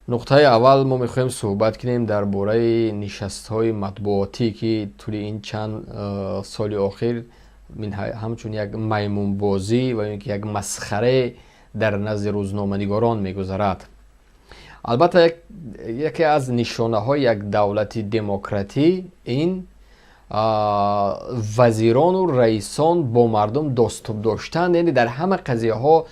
Нуқтаи аввал, мо мехоҳем суҳбат кунем дар бораи нишастҳои матбуотӣ, ки тӯли ин чанд соли охир ҳамчун як маймунбозӣ ва ё ки як масхарае дар назди рӯзноманигорон мегузарад. Албатта, яке аз нишонаҳои як давлати демократӣ ин вазирону раисон бо мардум доступ доштан, яъне дар ҳама қазияҳо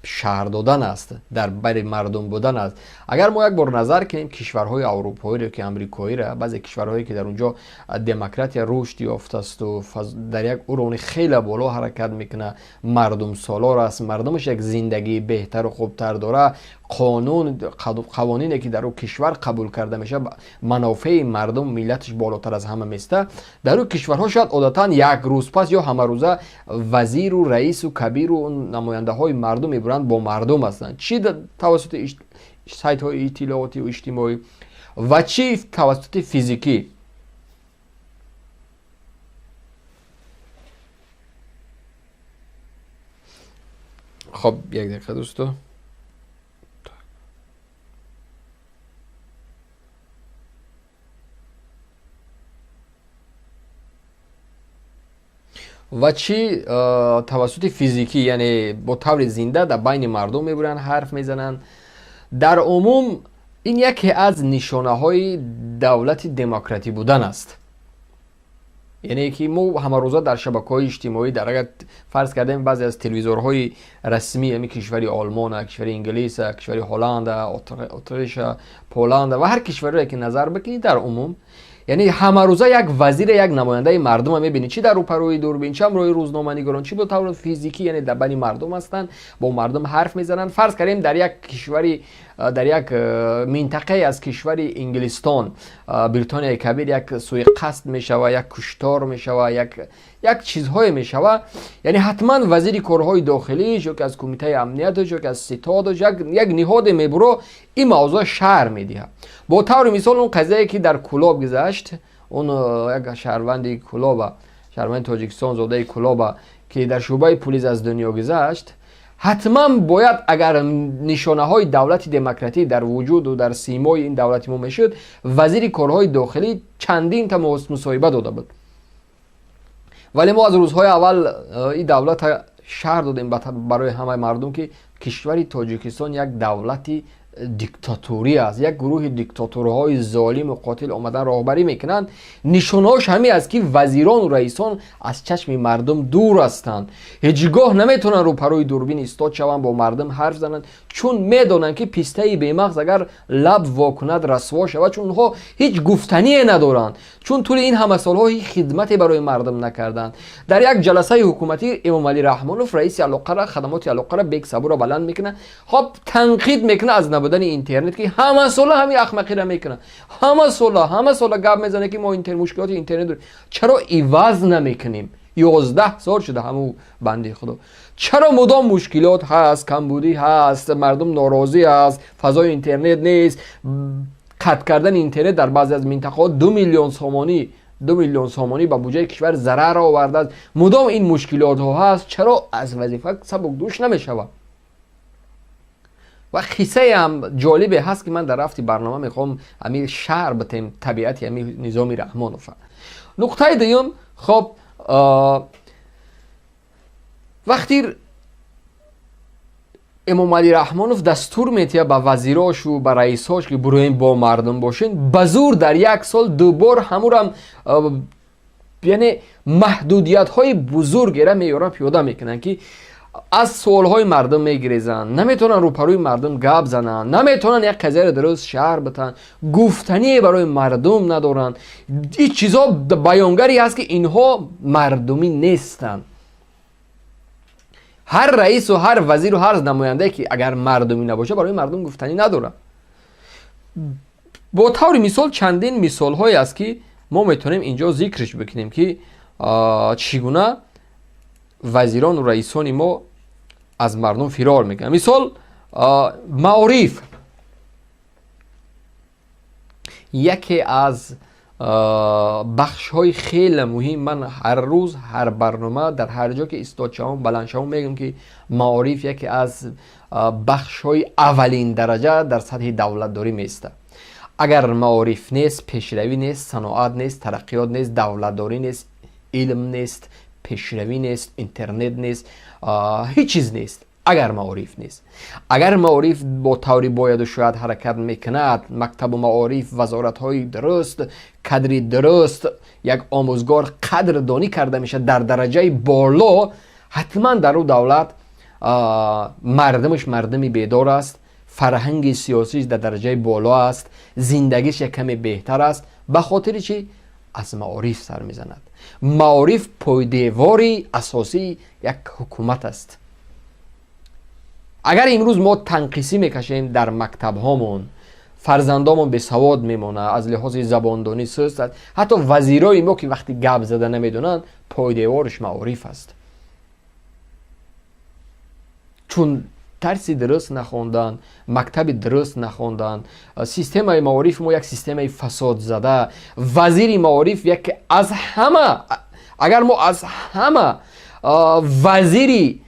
шарҳ додан аст, дар бари мардум будан аст. Агар мо як бор назар кунем кишварҳои аврупоиро ки амрикоиро, баъзе кишварҳое ки дар он ҷо демократия рушд ёфтасту дар як уровни хеле боло ҳаракат мекунад, мардумсолор аст, мардумаш як зиндагии беҳтару хубтар дора, қонун қавонине ки дар ӯ кишвар қабул карда мешавад, манофеи мардум, миллаташ болотар аз ҳама места, дар ӯ кишварҳо шояд одатан як рӯз пас ё ҳамарӯза вазиру раису кабиру намояндаҳои мардум мебуранд, бо мардум ҳастанд, чӣ тавассути сайтҳои иттилоотию иҷтимоӣ ва чӣ тавассути физикӣ. Хоб, як дақиқа, дӯсто. Ва чӣ тавассути физикӣ, яъне бо таври зинда дар байни мардум мебуранд, ҳарф мезананд. Дар умум ин яке аз нишонаҳои давлати демократӣ будан аст, яъне ки мо ҳамарӯза дар шабакаҳои иҷтимоӣ, дар агар фарз кардем баъзе аз телевизорҳои расмии ҳамин кишвари Олмона, кишвари Инглиса, кишвари Ҳолланда, Отриша, Поланда ва ҳар кишварое ки назар бикунӣ, дар умум, яъне ҳамарӯза як вазире, як намояндаи мардума мебинӣ, чӣ дар рӯпарӯи дурбин, чӣ ҳамроҳи рӯзноманигорон, чӣ бо таври физикӣ, яъне дар байни мардум ҳастанд, бо мардум ҳарф мезананд. Фарз кардем, дар як кишвари, дар як минтақае аз кишвари Инглистон, Бритонияи Кабир, як суиқасд мешава, як куштор мешава, як чизҳое мешава, яъне ҳатман вазири корҳои дохилиш ё ки аз кумитаи амнияташ ё ки аз ситодаш, як ниҳоде мебуро, ин мавзӯъ шарҳ медиҳад. Бо таври мисол, он қазияе ки дар Кӯлоб гузашт, он як шаҳрванди Кӯлоба, шаҳрванди Тоҷикистон, зодаи Кӯлоба, ки дар шӯъбаи пулис аз дунё гузашт, ҳатман бояд, агар нишонаҳои давлати демократӣ дар вуҷуду дар симои ин давлати мо мешуд, вазири корҳои дохилӣ чандин та мусоҳиба дода буд. Вале мо аз рӯзҳои аввал ин давлата шарҳ додем барои ҳамаи мардум, ки кишвари Тоҷикистон як давлати диктатурӣ аст, як гурӯҳи диктаторҳои золиму қотил омадан роҳбарӣ мекунанд. Нишонаҳош ҳамин аст, ки вазирону раисон аз чашми мардум дур ҳастанд, ҳеҷ гоҳ наметавонанд рӯпарӯи дурбин истод шаванд, бо мардум ҳарф зананд, чун медонанд, ки пистаи бемағз агар лаб во кунад, расво шавад, чун онҳо ҳеҷ гуфтание надоранд, чун тӯли ин ҳама солҳо ҳеҷ хидмате барои мардум накарданд. Дар як ҷаласаи ҳукуматӣ Эмомалӣ Раҳмонов раиси алоқара, хадамоти алоқара Бек Сабура баланд мекунад, хоб, танқид мекунад аз набудани интернет, ки ҳама сола ҳамин ахмақира мекунад, ҳама сола гап мезанад, ки мо мушкилоти интернет дорем, чаро иваз намекунем? 11 сол шуда ҳамун банди худо, чаро мудом мушкилот ҳаст, камбудӣ ҳаст, мардум норозӣ аст, фазои интернет нест? Қатъ кардани интернет дар баъзе аз минтақаҳо 2 миллион сомонӣ, 2 миллион сомонӣ ба буҷаи кишвар зарар овардааст. Мудом ин мушкилотҳо ҳаст, чаро аз вазифа сабукдӯш намешавад? Ва қиссаам ҷолибе ҳаст, ки ман дар рафти барнома мехоҳам ҳамин шарҳ битем табиати ҳамин низоми Раҳмонова. Нуқтаи дуюм, хоб, вақти Эмомалӣ Раҳмонов дастур метиҳад ба вазирошу ба раисҳош, ки буроем, бо мардум бошен, ба зур дар як сол дубор ҳамурам, яъне маҳдудиятҳои бузургера меёранд, пиёда мекунанд, ки аз суолҳои мардум мегирезанд, наметавонанд рӯпарӯи мардум гап зананд, наметавонанд як қазияро дуруст шарҳ битанд, гуфтание барои мардум надоранд. Ин чизҳо баёнгаре ҳаст, ки инҳо мардумӣ нестанд. Ҳар раису ҳар вазиру ҳар намояндае, ки агар мардумӣ набошад, барои мардум гуфтанӣ надорад. Бо таври мисол, чандин мисолҳое аст, ки мо метавонем инҷо зикрш бикунем, ки чӣ гуна вазирону раисони мо аз мардум фирор мекунанд. Мисол, маориф яке аз Бахшҳои хеле муҳим. Ман ҳар рӯз, ҳар барнома, дар ҳар ҷо ки истод шавам, баланд шавам, мегӯям, ки маориф яке аз бахшҳои аввалин дараҷа дар сатҳи давлатдорӣ меистад. Агар маориф нест, пешравӣ нест, саноат нест, тараққиёт нест, давлатдорӣ нест, илм нест, пешравӣ нест, интернет нест, ҳеҷ чиз нест, агар маориф нест. Агар маориф бо таври бояду шояд ҳаракат мекунад, мактабу маориф, вазоратҳои дуруст, кадри дуруст, як омӯзгор қадрдонӣ карда мешавад дар дараҷаи боло, ҳатман дар ӯ давлат мардумаш мардуми бедор аст, фарҳанги сиёсиш дар дараҷаи боло аст, зиндагиш як каме беҳтар аст. Ба хотири чӣ? Аз маориф сар мезанад. Маориф пойдевори асосии як ҳукумат аст. Агар имрӯз мо танқисӣ мекашем дар мактабҳомон, фарзандомон бесавод мемонад, аз лиҳози забондонӣ суст аст, ҳатто вазирои мо ки вақти гап зада намедонанд, пойдеворш маориф аст, чун дарси дуруст нахондан, мактаби дуруст нахондан. Системаи маорифи мо як системаи фасодзада. Вазири маориф яке аз ҳама, агар мо аз ҳама вазири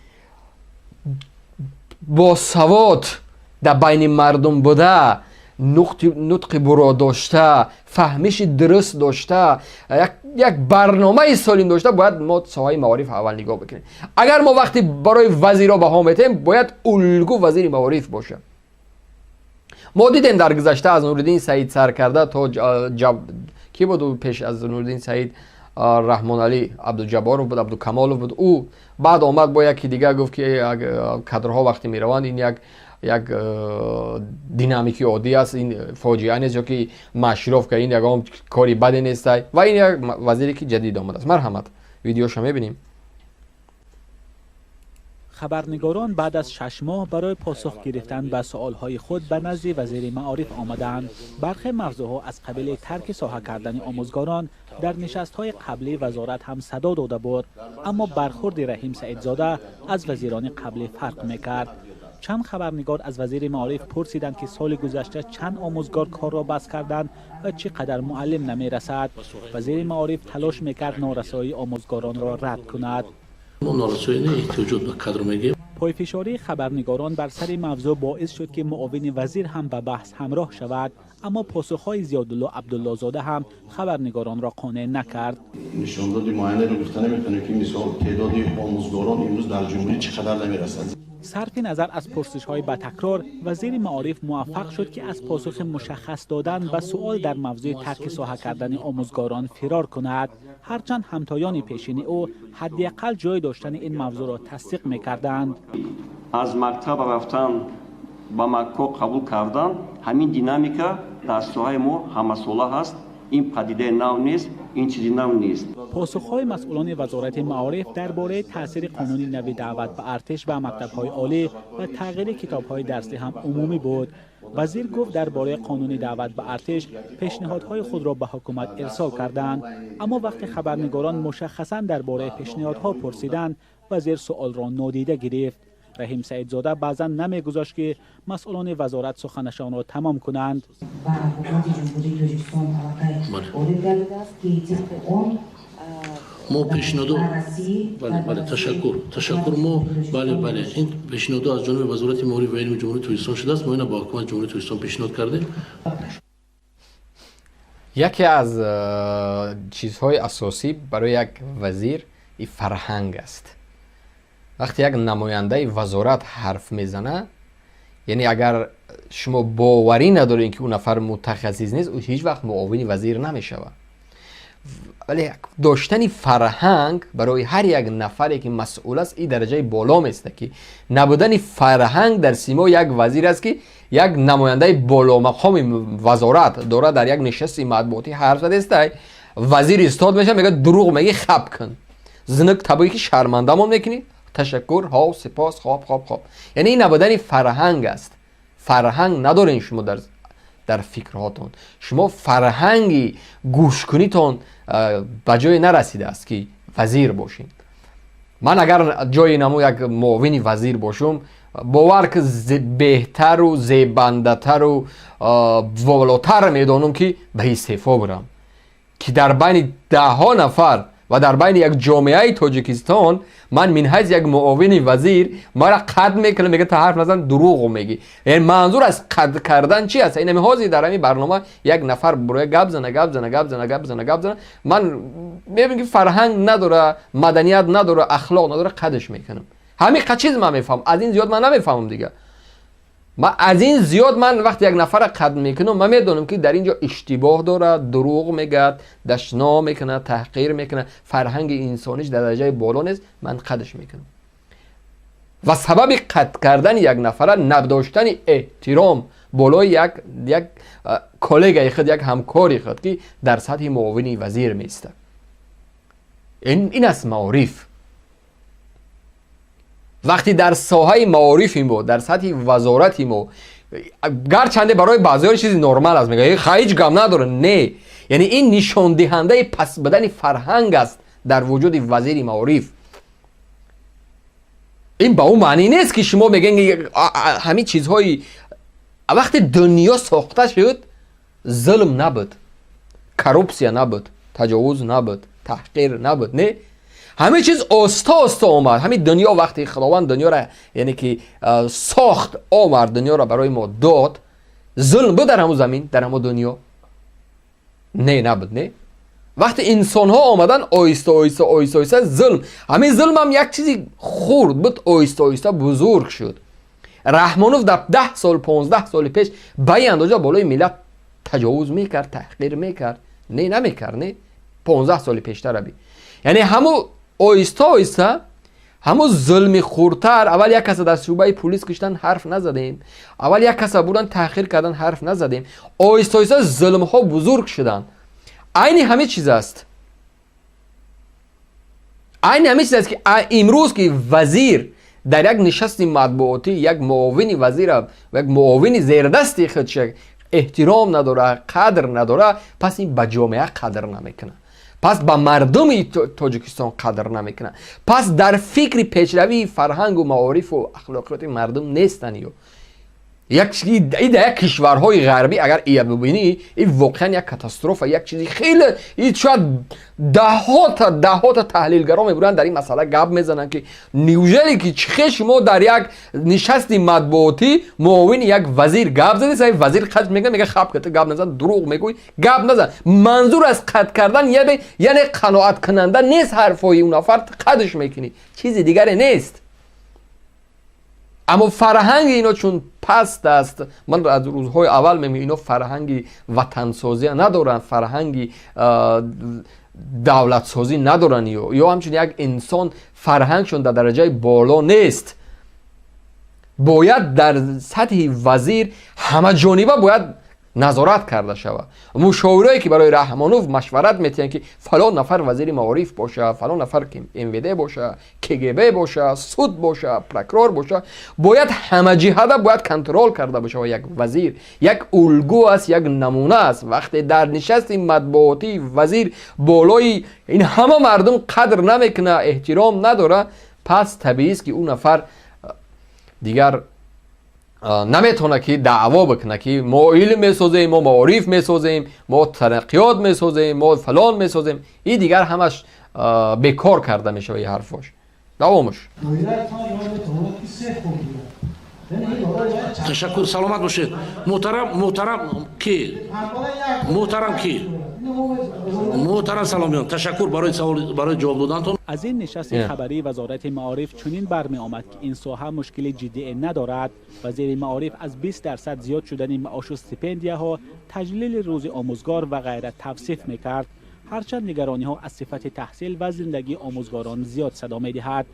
босавод дар байни мардум буда, нутқи буро дошта, фаҳмиши дуруст дошта, як барномаи солим дошта, бояд мо соҳаи маориф аввал нигоҳ бикунем. Агар мо вақте барои вазиро баҳо метаҳем, бояд улгӯ вазири маориф бошад. Мо дидем дар гузашта, аз Нуриддин Саид сар карда то кӣ буд пеш аз Нуриддин Саид, Раҳмоналӣ Абдуҷабборов буд, Абдукамолов буд. Ӯ баъд омад бо яки дигар, гуфт, ки кадрҳо вақте мераванд, ин як динамики оддӣ аст, ин фоҷиа нест, ё ки маршировка ин ягон кори баде нестай. Ва ин як вазире ки ҷадид омадааст. Марҳамат, видеоша мебинем. Хабарнигорон баъд аз 6 моҳ барои посух гирифтан ба суолҳои худ ба назди вазири маориф омаданд. Бархе мавзӯъҳо аз қабили тарки соҳа кардани омӯзгорон дар нишастҳои қаблии вазорат ҳам садо дода буд, аммо бархурди Раҳим Саидзода аз вазирони қаблӣ фарқ мекард. Чанд хабарнигор аз вазири маориф пурсиданд, ки соли гузашта чанд омӯзгор корро бас карданд ва чӣ қадар муаллим намерасад. Вазири маориф талош мекард норасоии омӯзгоронро рад кунад. Мо норасоӣ не, эҳтиёҷот ба кадр мегӯем. Пойфишории хабарнигорон бар сари мавзӯъ боис шуд, ки муовини вазир ҳам ба баҳс ҳамроҳ шавад, аммо посухҳои Зиёдулло Абдуллозода ҳам хабарнигоронро қонеъ накард. Нишондоди муайянеро гуфта наметавонем, ки мисол теъдоди омӯзгорон имрӯз дар ҷумҳурӣ чӣ қадар намерасад. Сарфи назар аз пурсишҳои ба такрор, вазири маориф муваффақ шуд, ки аз посухи мушаххас додан ба суол дар мавзӯи тарки соҳа кардани омӯзгорон фирор кунад, ҳарчанд ҳамтоёни пешини ӯ ҳадди ақал ҷой доштани ин мавзӯъро тасдиқ мекарданд. Аз мактаб рафтан, ба кор қабул кардан, ҳамин динамика дар соҳаи мо ҳамасола ҳаст. Ин падидаи нав нест, ин чизи нав нест. Посухҳои масъулони Вазорати маориф дар бораи таъсири қонуни нави даъват ба артиш ба мактабҳои олӣ ва тағйири китобҳои дарсӣ ҳам умумӣ буд. Вазир гуфт, дар бораи қонуни даъват ба артиш пешниҳодҳои худро ба ҳукумат ирсол карданд, аммо вақте хабарнигорон мушаххасан дар бораи пешниҳодҳо пурсиданд, вазир суолро нодида гирифт. Раҳим Саидзода баъзан намегузошт, ки масъулони вазорат суханашонро тамом кунанд. Ба Ҳукумати Ҷумҳурии Тоҷикистон аллакай ворид гардидааст, ки тибқи он Мо пешниҳодо, бале, бале, ташаккур, ташаккур. Мо, бале, бале, ин пешниҳодо аз ҷониби Вазорати маориф ва илми Ҷумҳурии Тоҷикистон шудааст. Мо ина ба Ҳукумати Ҷумҳурии Тоҷикистон пешниҳод кардем. Яке аз чизҳои асосӣ барои як вазир и фарҳанг аст. Вақте як намояндаи вазорат ҳарф мезана, яъне агар шумо боварӣ надоред, ки ӯ нафар мутахассис нест, ӯ ҳеҷ вақт муовини вазир намешавад. Вале доштани фарҳанг барои ҳар як нафаре, ки масъул аст, и дараҷаи боло места, ки набудани фарҳанг дар симо як вазир аст, ки як намояндаи боломақоми вазорат дорад, дар як нишасти матбуотӣ ҳарф задестай, вазир истод мешавад, мегӯяд: «Дурӯғ мегӣ, хап кун, зинак табоӣ, ки шармандамон мекунӣ, ташаккур, ҳо, сипос, хоб, хоб, хоб». Яъне ин набудани фарҳанг аст. Фарҳанг надорен шумо дар фикрҳотон, шумо фарҳанги гӯшкунитон ба ҷое нарасидааст, ки вазир бошед. Ман агар ҷои намо як муовини вазир бошум, бовар ки, беҳтару зебандатару волотар медонам, ки ба истеъфо бирам. Ки дар байни даҳҳо нафар ва дар байни як ҷомеаи Тоҷикистон ман минҳайс як муовини вазир мара қад мекунам, мега: "Та ҳарф назан, дурӯғ мегӣ". Яъне манзур аз қад кардан чи аст? Инами ҳозир дар ҳамин барнома як нафар буроя гап зана, гап зана, гап зана, гап зана, гап зана, ман мебинам, ки фарҳанг надора, маданият надора, ахлоқ надора, қадш мекунам. Ҳамин қад чиз ман мефаҳмам, аз ин зиёд ман намефаҳмам дигар. Ман аз ин зиёд, ман вақте як нафара қад мекунам, ман медонам, ки дар ин ҷо иштибоҳ дорад, дурӯғ мегӯяд, дашном мекунад, таҳқир мекунад, фарҳанги инсониш дар дараҷаи боло нест, ман қадш мекунам. Ва сабаби қад кардани як нафара надоштани эҳтиром болои як коллегаи худ, як ҳамкори худ, ки дар сатҳи муовини вазир меистад. Ин аст маориф. Вақте дар соҳаи маорифи мо, дар сатҳи вазорати мо, гарчанде барои баъзеҳо чизи нормал аст, мега: "Ҳеҷ гап надора". Не, яъне ин нишондиҳандаи паст будани фарҳанг аст дар вуҷуди вазири маориф. Ин ба ӯ маънӣ нест, ки шумо мегӯед ҳамин чизҳои. Вақте дунё сохта шуд, зулм набуд, коррупсия набуд, таҷовуз набуд, таҳқир набуд. Не, ҳамин чиз оста оста омад. Ҳамин дунё, вақте Худованд дунёра, яъне ки сохт, омад, дунёро барои мо дод, зулм буд дар ҳамун замин, дар ҳамун дунё? Не, набуд. Не, вақте инсонҳо омадан, оҳиста оҳиста, оҳиста оҳиста зулм, ҳамин зулмам як чизи хурд буд, оҳиста оҳиста бузург шуд. Раҳмонов дар 10 сол, 15 соли пеш ба ин андоза болои миллат таҷовуз мекард, таҳқир мекард? Не, намекард. Не, 15 соли пештараби, яъне ҳамун оҳиста оҳиста ҳамун зулми хурдтар. Аввал як каса дар шӯъбаи пулис киштан, ҳарф назадем. Аввал як каса бурдан, таҳқир кардан, ҳарф назадем. Оҳиста оҳиста зулмҳо бузург шуданд. Айни ҳамин чиз аст, айни ҳамин чиз аст, ки имрӯз ки вазир дар як нишасти матбуотӣ як муовини вазира, як муовини зердасти худша эҳтиром надора, қадр надора, пас ин ба ҷомеа қадр намекунад, пас ба мардуми Тоҷикистон қадр намекунад, пас дар фикри пешравии фарҳангу маорифу ахлоқиёти мардум нестанд. Ё як дар як кишварҳои ғарбӣ агар ия бибинӣ, ин воқеан як катастрофа, як чизи хеле, шояд даҳҳота даҳҳота таҳлилгаро мебуранд, дар ин масъала гап мезананд, ки неужели ки чихе шумо дар як нишасти матбуотӣ муовини як вазир гап задед, вазир қад мегӯяд, мега: "Хап ка, ту гап назан, дурӯғ мегӯй, гап назан". Манзур аз қад кардан яъне қаноаткунанда нест ҳарфҳои ӯ нафар, қадш мекунӣ, чизи дигаре нест. Аммо фарҳанги ино чун паст аст, ман аз рӯзҳои аввал мегӯям, ино фарҳанги ватансозия надоранд, фарҳанги давлатсозӣ надоранд ё ҳамчун як инсон фарҳангшон дар дараҷаи боло нест. Бояд дар сатҳи вазир ҳамаҷониба бояд назорат карда шавад. Мушовирое, ки барои Раҳмонов машварат метиҳанд, ки фалон нафар вазири маориф боша, фалон нафар МВД боша, КГБ боша, суд боша, прокурор боша, бояд ҳамаҷиҳата бояд контрол карда бошад. Як вазир як улгӯ аст, як намуна аст. Вақте дар нишасти матбуотӣ вазир болои ин ҳама мардум қадр намекунад, эҳтиром надорад, пас табиист, ки ӯ нафар дигар наметавонад, ки даъво бикунад, ки мо илм месозем, мо маориф месозем, мо тараққиёт месозем, мо фалон месозем. И дигар ҳамаш бекор карда мешавад и ҳарфош. Давомаш. Ташаккур, саломат бошед. Муҳтарам, муҳтарам ки, муҳтарам ки, муҳтарам Саломиён, ташаккур барои савол, барои ҷавоб додантон. Аз ин нишасти хабарии Вазорати маориф чунин бармеомад, ки ин соҳа мушкили ҷиддие надорад. Вазири маориф аз 20% зиёд шудани маошу стипендияҳо, таҷлили Рӯзи омӯзгор ва ғайра тавсиф мекард. Ҳарчанд нигарониҳо аз сифати таҳсил ва зиндагии омӯзгорон зиёд садо медиҳад.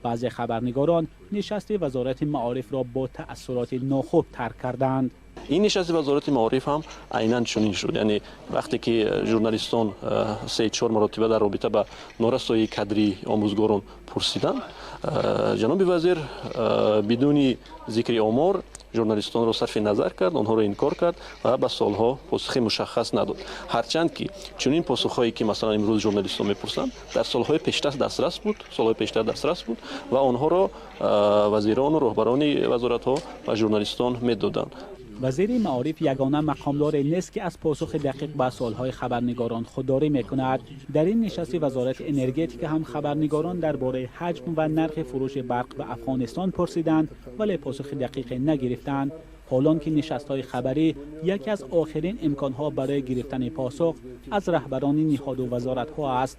Баъзе хабарнигорон нишасти Вазорати маорифро бо таассуроти нохуб тарк карданд. Ин нишасти Вазорати маориф ҳам айнан чунин шуд. Яъне вақте ки журналистон се чор маротиба дар робита ба норасоии кадрии омӯзгорон пурсиданд, ҷаноби вазир бидуни зикри омор журналистонро сарфи назар кард, онҳоро инкор кард ва ба суолҳо посухи мушаххас надод. Ҳарчанд ки чунин посухҳое, ки масалан имрӯз журналистон мепурсанд, дар солҳои пештар дастрас буд, солҳои пештар дастрас буд ва онҳоро вазирону роҳбарони вазоратҳо ба журналистон медоданд. Вазири маориф ягона мақомдоре нест, ки аз посухи дақиқ ба суолҳои хабарнигорон худдорӣ мекунад. Дар ин нишасти Вазорати энергетика ҳам хабарнигорон дар бораи ҳаҷм ва нархи фурӯши барқ ба Афғонистон пурсиданд, вале посухи дақиқе нагирифтанд. Ҳолон ки нишастҳои хабарӣ яке аз охирин имконҳо барои гирифтани посух аз раҳбарони ниҳоду вазоратҳо аст.